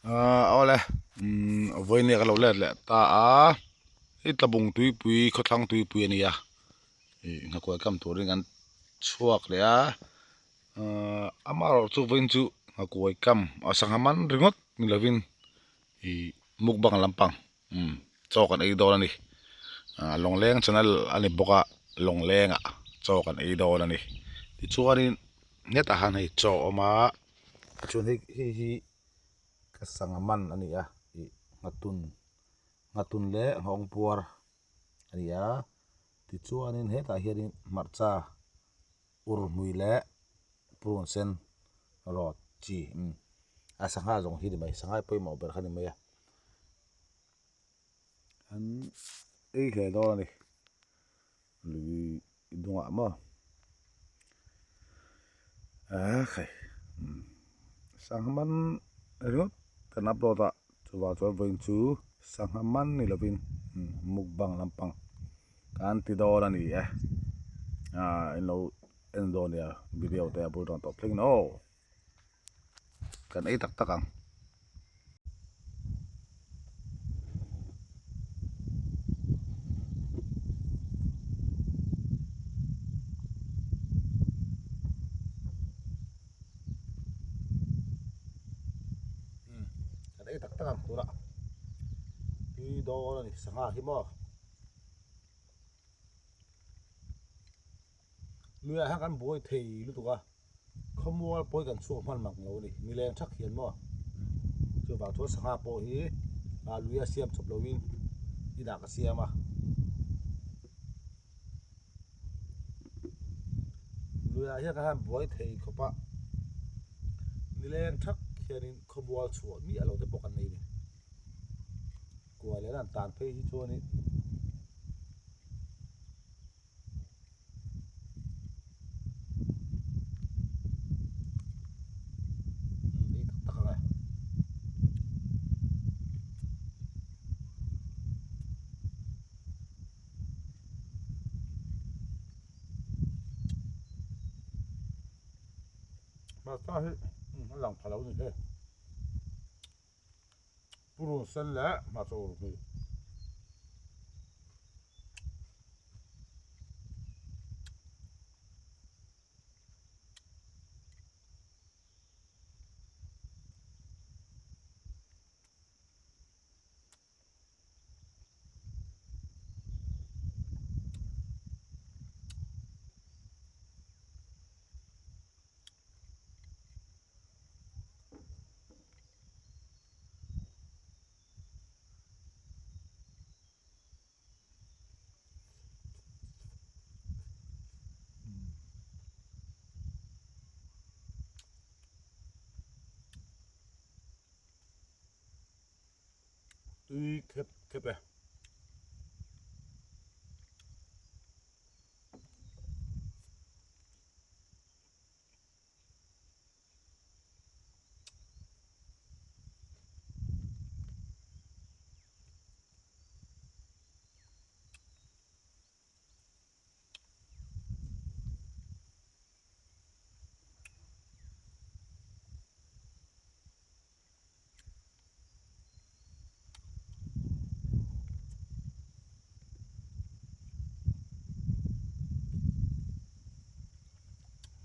Ahh awle umm vawinia ka lo let leh ta a hei tlabung tuipui khawthlang tuipui a ni a ih nghakuai kam turin an chhuak leh a ahh amaherawh chu vawiin chu nghakuai kam a sangha man ringawt ni lovin ih mukbang lampang umm chaw kan ei dawn a ni ah lawngleng channel a ni bawk a lawnglengah chaw kan ei dawn a ni tichuanin hetah hian hei chaw a awm a chuan hei hei hi ka sangha man a ni a ih nghatun nghatun leh nghawng puar a ni a tichuanin hetah hianin hmarcha ur hmui leh purun sen rawt chi umm a sangha zawng hi a ni mai sangha pawimawh ber kha a ni mai a an ei hle dawn a ni lui dungah maw ah khai sangha man ringawt kan upload a chuvang chuan vawiin chu sangha man ni lovin mukbang lampang kan ti dawn a ni e ah in lo en dawn nia video te a bul dawn tawh thleng in aw. Kan ei tak tak ang. Kan ei tak tak ang tunah tui dawn a ni sangha hi maw. Luiah hian kan buai thei lutuk a. Khawmual pawi kan chhuak hman mak lo a ni. Nileng thak hian maw chuvang chuan sangha pawh hi ah lui a siam chawp loin inah ka siam a. Luiah hian ka han buai thei khawp a, nileng thak hianin khawmual chhuah miah lo te pawh kan nei a ni. Kuai leh an tan phei hi chuanin. Hmarcha hi a lang pha lo a ni hle. Purun sen leh hmarcha ur hmui. Tui khep khep e.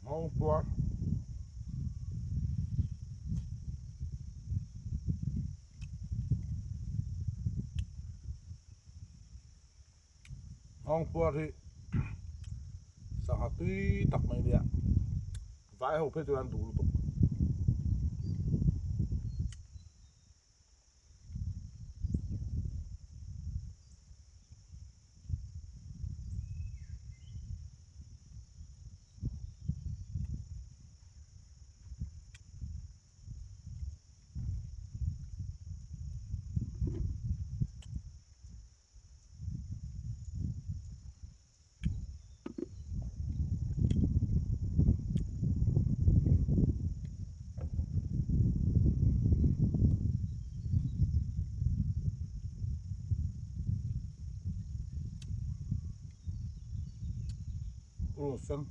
Hmawng puar. Hmawng puar hi sangha tui tak mai nia vai ho phei chuan an duh lutuk. Olsun.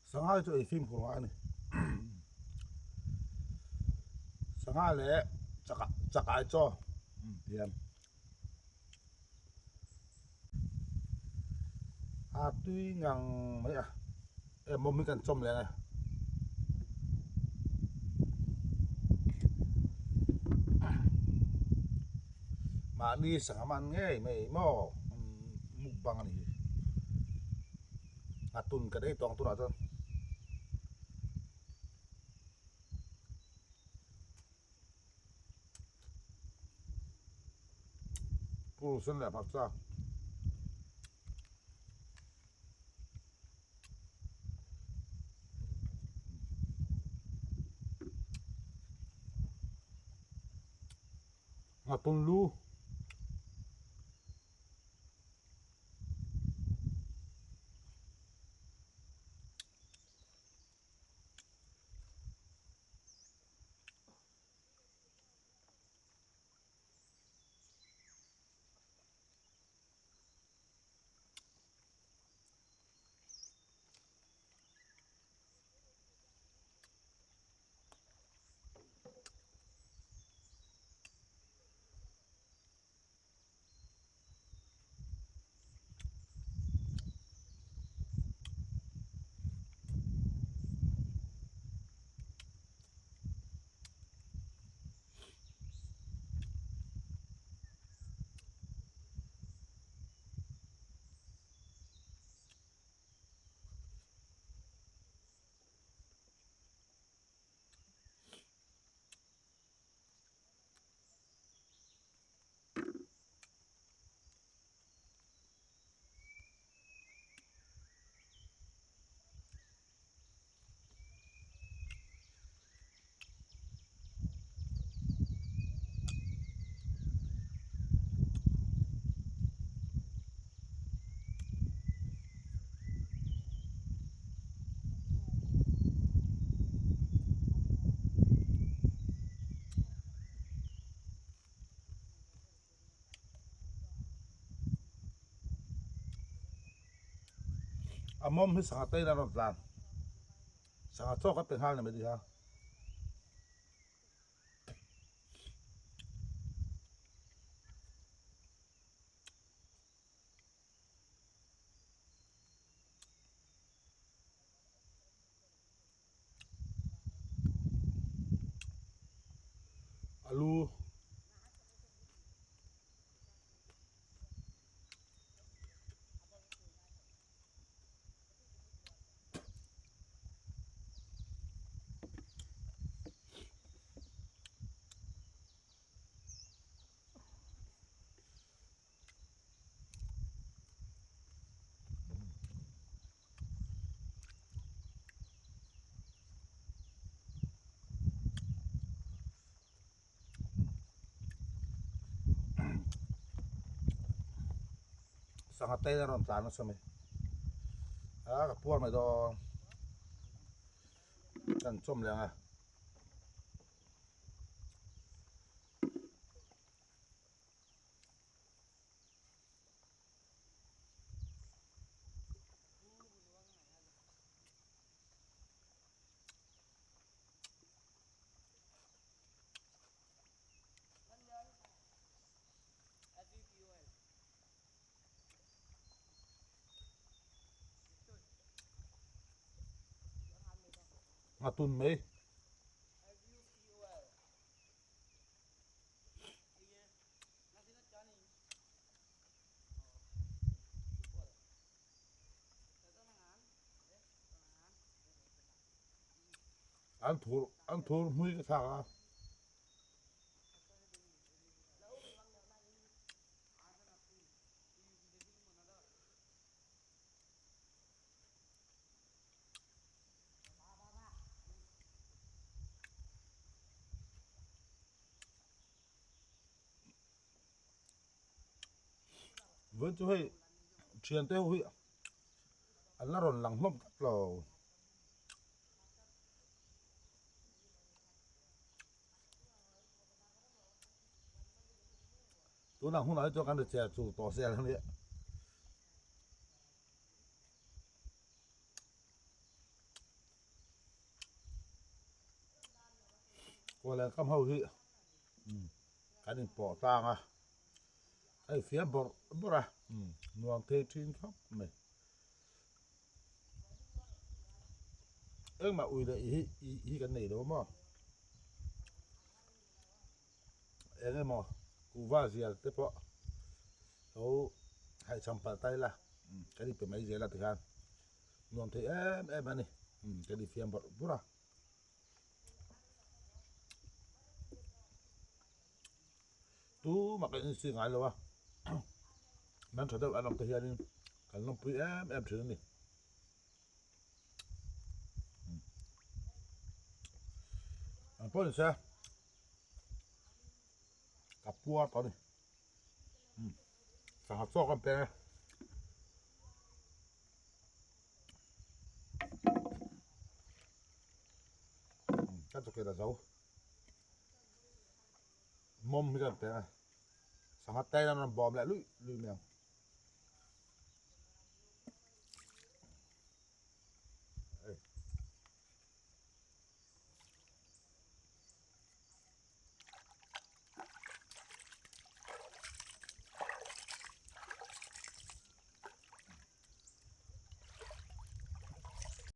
Sangha hi chu ei fimkhur ngai a ni. Sangha leh chak chakai chaw tihian a tui ngang mai a e mawm hi kan chawm leh ang e. Mahni sangha man ngei mai maw mukbang a ni hi. A tun ka nei tawng tunah chuan Pul sen leh hmarcha. Nghatun lu. A mawm hi sangha te in a rawn tlan sangha chaw ka pe nghal ni mai tih kha. Alu Sangha te a rawn tlan nasa mai a ka puar mai dawn kan chawm leh ang a. A tun mai. An thur an thur hmui ka thlak a. Vawiin chu hei thian te ho hi an la rawn lang hlawm tlat lo. Tunah hunah hi chuan kan ri chher chur tawh zel a nia. Kawleng kam ho hi kan inpawh tlang a, a infiam bawrh bawrh a, nuam thei thin khawp mai. Engmah ui leh i hi hi kan nei lo a maw? Eng emaw kuhva zial te pawh lo haihcham palh ta ila kan inpe mai zel a tikhan nuam thei em em a ni kan infiam bawrh bawrh a. Tumah kan insi ngai lo a man tha deuh an awm te hianin kan lawmpui em em thin a ni. Ang pawh ni se ka puar tawh a ni sangha chaw kan peng e. Ka chawkeh la zo mawm hi kan peng a sangha tai an rawn bawm leh luih luih mai ang.